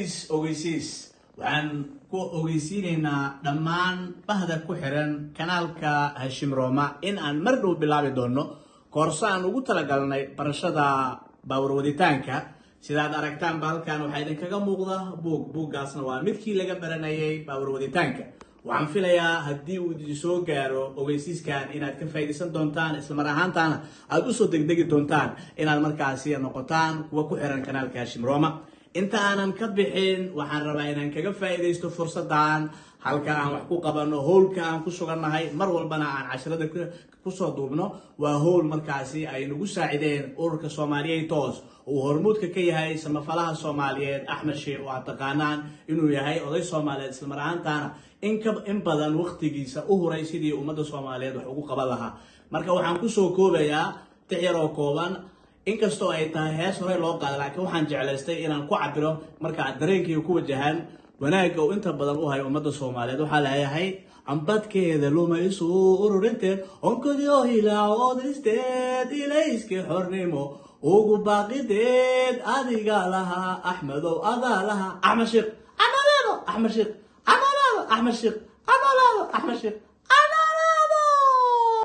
Ogeysiis! Waxaan ku ogeysiinaynaa dhammaan bahda ku xiran kanaalka Hashim Roma in aan mar dhow bilaabi doono koorso aan ugu talagalnay barashada baawar waditaanka. Sidaad aragtaanba, halkan waxaa idinkaga muuqda buug. Buuggaasna waa midkii laga baranayay baawar waditaanka. Waxaan filayaa haddii uu idin soo gaaro ogeysiiskan inaad ka faa'iidaysan doontaan, islamar ahaantaana aada usoo degdegi doontaan inaad markaasi noqotaan kuwa ku xiran kanaalka Hashim Roma. Inta aanan ka bixin, waxaan rabaa inaan kaga faa'iidaysto fursaddan halka aan wax ku qabano, howlka aan ku sugannahay, mar walbana aan casharada kusoo duubno. Waa howl markaasi ay nagu saacideen ururka Soomaaliyeed Toos, uu hormuudka ka yahay samafalaha Soomaaliyeed Axmed Sheekh, oo aad taqaanaan inuu yahay oday Soomaaliyeed, islamar ahaantaana in badan waqtigiisa u huray sidii ummadda Soomaaliyeed wax ugu qaban lahaa. Marka waxaan kusoo koobayaa tix yar oo kooban. Inkastoo ay tahay hees horey loo qaada, laakiin waxaan jeclaystay inaan ku cabiro markaa dareenkayga ku wajahan wanaagga uu inta badan u hayo ummadda Soomaaliyeed. Waxaa leeyahay: ambadkeeda lumaysu ururinteed, onkodiyo hilaacoodisteed, ilayskii xornimo ugu baaqideed, adiga lahaa Axmedow, adaa lahaa. Axmed Sheekh anoolaado, Axmed Sheekh anoolaado, Axmed Sheekh anoolaado, Axmed Sheekh.